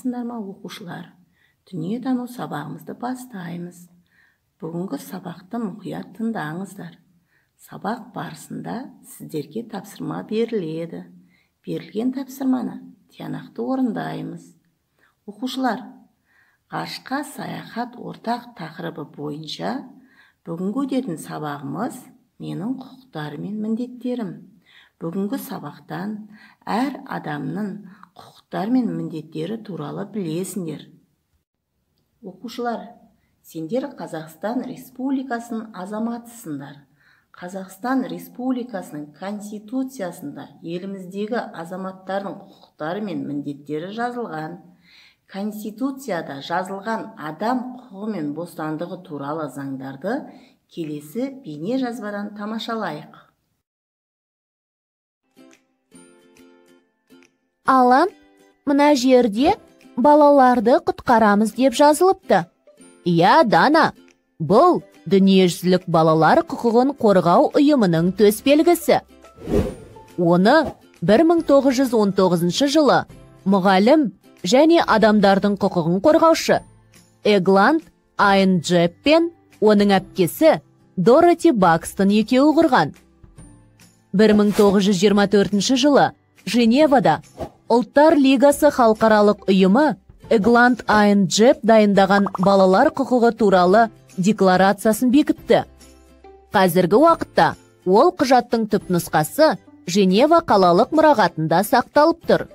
Саламатсыңдар ма, оқушылар? Дүниетану сабағымызды бастаймыз. Бүгінгі сабақты мұқият тыңдаңыздар. Сабақ барысында сіздерге тапсырма беріледі. Берілген тапсырманы тиянақты орындаймыз. Оқушылар, ғарышқа саяхат ортақ тақырыбы бойынша бүгінгі өтетін сабағымыз менің құқықтарым мен міндеттерім. Бүгінгі сабақтан әр адамның құқықтары мен міндеттері туралы білесіңдер. Оқушылар, сендер Қазақстан Республикасының азаматысыңдар. Қазақстан Республикасының Конституциясында еліміздегі азаматтардың құқықтары мен міндеттері жазылған. Конституцияда жазылған адам құқығы мен бостандығы туралы заңдарды келесі бейне жазбадан тамашалайық. Алан, мына жерде балаларды құтқарамыз деп жазылыпты. Иә, Дана, бұл дүниежүзілік балалар құқығын қорғау ұйымының төсбелгісі. Оны 1919 жылы мұғалім және адамдардың құқығын қорғаушы Эглант Айн Джепп пен оның әпкесі Дороти Бакстон екеуі құрған. 1924 жылы Женевада Ұлттар Лигасы халықаралық ұйымы Эглант Айн Джепп дайындаған балалар құқығы туралы декларациясын бекітті. Қазіргі уақытта ол құжаттың түпнұсқасы Женева қалалық мұрағатында сақталып тұр.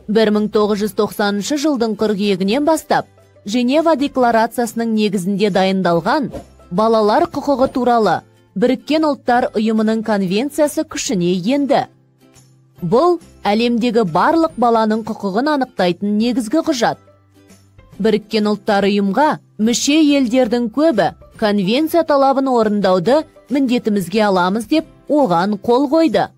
1990 жылдың қыркүйегінен бастап Женева декларациясының негізінде дайындалған балалар құқығы туралы Біріккен Ұлттар Ұйымының конвенциясы күшіне енді. Бұл әлемдегі барлық баланың құқығын анықтайтын негізгі құжат. Біріккен Ұлттар Ұйымға мүше елдердің көбі конвенция талабын орындауды міндетімізге аламыз деп оған қол қойды.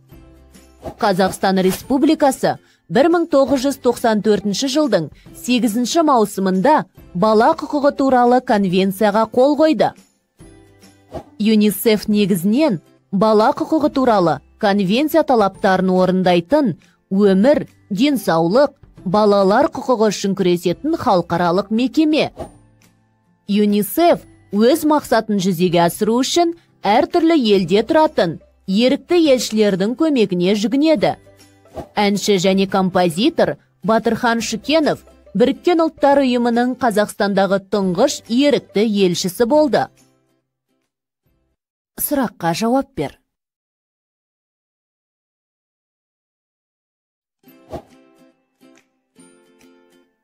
Қазақстан Республикасы 1994 жылдың 8 маусымында бала құқығы туралы конвенцияға қол қойды. ЮНИСЕФ негізінен бала құқығы туралы конвенция талаптарын орындайтын өмір, денсаулық, балалар құқығы үшін күресетін халықаралық мекеме. ЮНИСЕФ өз мақсатын жүзеге асыру үшін әртүрлі елде тұратын ерікті елшілердің көмегіне жүгінеді. Әнші және композитор Батырхан Шүкенов Біріккен Ұлттар Ұйымының Қазақстандағы тұңғыш ерікті елшісі болды. Сұраққа жауап бер.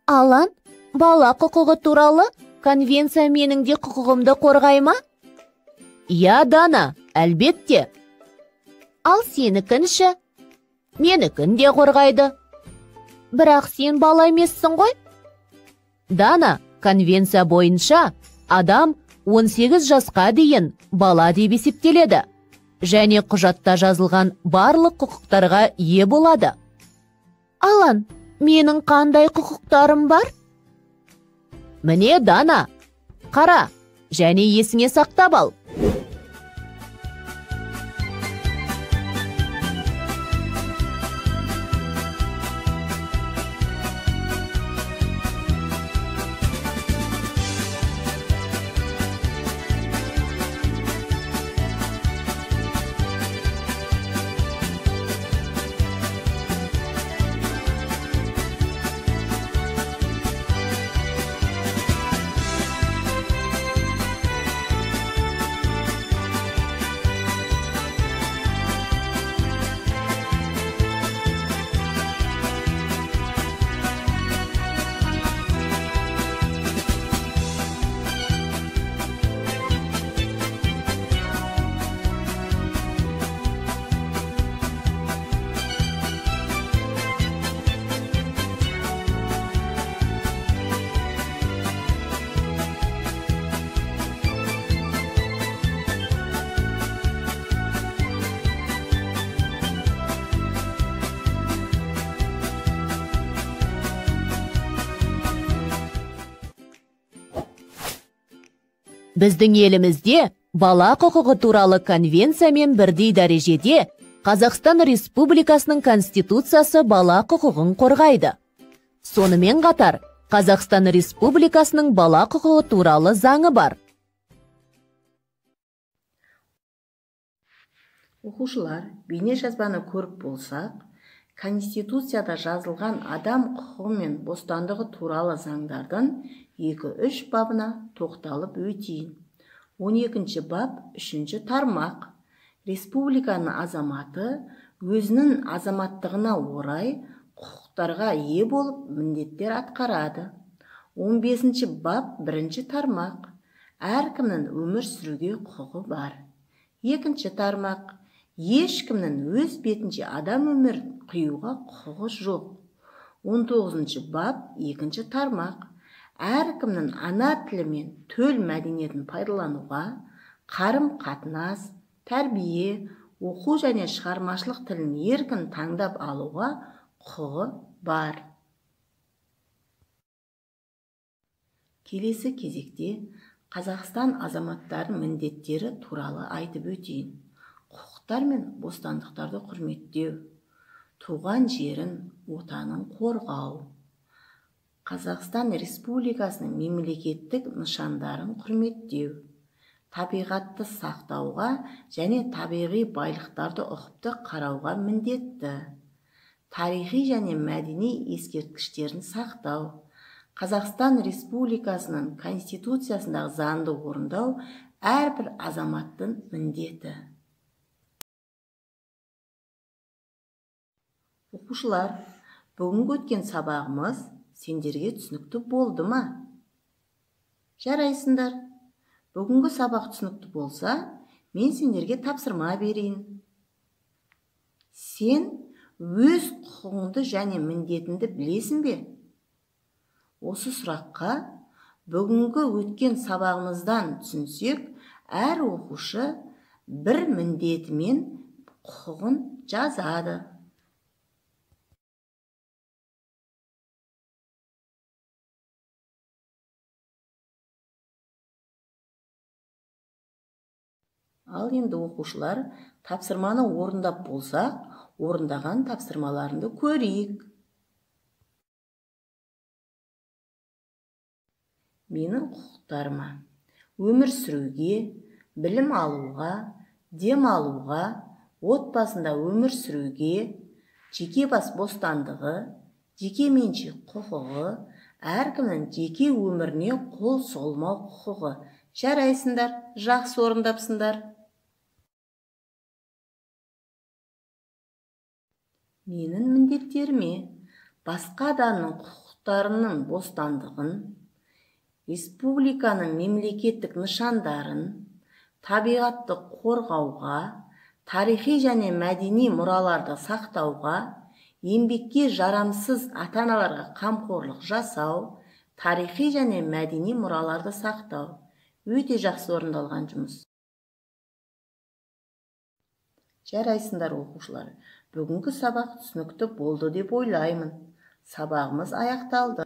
Алан, бала құқығы туралы конвенция менің де құқығымды қорғай ма? Иә, Дана, әлбетте. Ал сенікін ше? Менікін де қорғайды. Бірақ сен бала емессің ғой? Дана, конвенция бойынша адам 18 жасқа дейін бала деп есептеледі және құжатта жазылған барлық құқықтарға ие болады. Алан, менің қандай құқықтарым бар? Міне, Дана, қара және есіңе сақтап ал. Біздің елімізде бала құқығы туралы конвенциямен бірдей дәрежеде Қазақстан Республикасының Конституциясы бала құқығын қорғайды. Сонымен қатар, Қазақстан Республикасының бала құқығы туралы заңы бар. Оқушылар, бейне жазбаны көріп болсақ, Конституцияда жазылған адам құқығы мен бостандығы туралы заңдардың 2-3 бабына тоқталып өтейін. 12 бап, 3 тармақ. Республиканың азаматы өзінің азаматтығына орай құқықтарға ие болып міндеттер атқарады. 15 бап, 1 тармақ. Әркімнің өмір сүруге құқығы бар. 2 тармақ. Ешкімнің өз бетінше адам өмірін қиюға құқығы жоқ. 19 бап, 2 тармақ. Әркімнің ана тілі мен төл мәдениетін пайдалануға, қарым-қатынас, тәрбие, оқу және шығармашылық тілін еркін таңдап алуға құқығы бар. Келесі кезекте Қазақстан азаматтарының міндеттері туралы айтып өтейін. Құқықтар мен бостандықтарды құрметтеу, туған жерін, отанын қорғау, Қазақстан Республикасының мемлекеттік нышандарын құрметтеу, табиғатты сақтауға және табиғи байлықтарды ұқыпты қарауға міндетті, тарихи және мәдени ескерткіштерін сақтау, Қазақстан Республикасының Конституциясындағы заңды орындау әрбір азаматтың міндеті. Оқушылар, бүгінгі өткен сабағымыз сендерге түсінікті болды ма? Жарайсыңдар. Бүгінгі сабақ түсінікті болса, мен сендерге тапсырма берейін. Сен өз құқығыңды және міндетіңді білесің бе? Осы сұраққа бүгінгі өткен сабағымыздан түсінсек, әр оқушы бір міндеті мен құқығын жазады. Ал енді оқушылар, тапсырманы орындап болсақ, орындаған тапсырмаларыңды көрейік. Менің құқықтарыма: өмір сүруге, білім алуға, дем алуға, отбасында өмір сүруге, жеке бас бостандығы, жеке меншік құқығы, әркімнің жеке өміріне қол сұғылмау құқығы. Жарайсыңдар, жақсы орындапсыңдар. Менің міндеттеріме: басқа адамның құқықтарының бостандығын, республиканың мемлекеттік нышандарын, табиғатты қорғауға, тарихи және мәдени мұраларды сақтауға, еңбекке жарамсыз ата-аналарға қамқорлық жасау, тарихи және мәдени мұраларды сақтау. Өте жақсы орындалған жұмыс. Жарайсыңдар, оқушылар. Бүгінгі сабақ түсінікті болды деп ойлаймын. Сабағымыз аяқталды.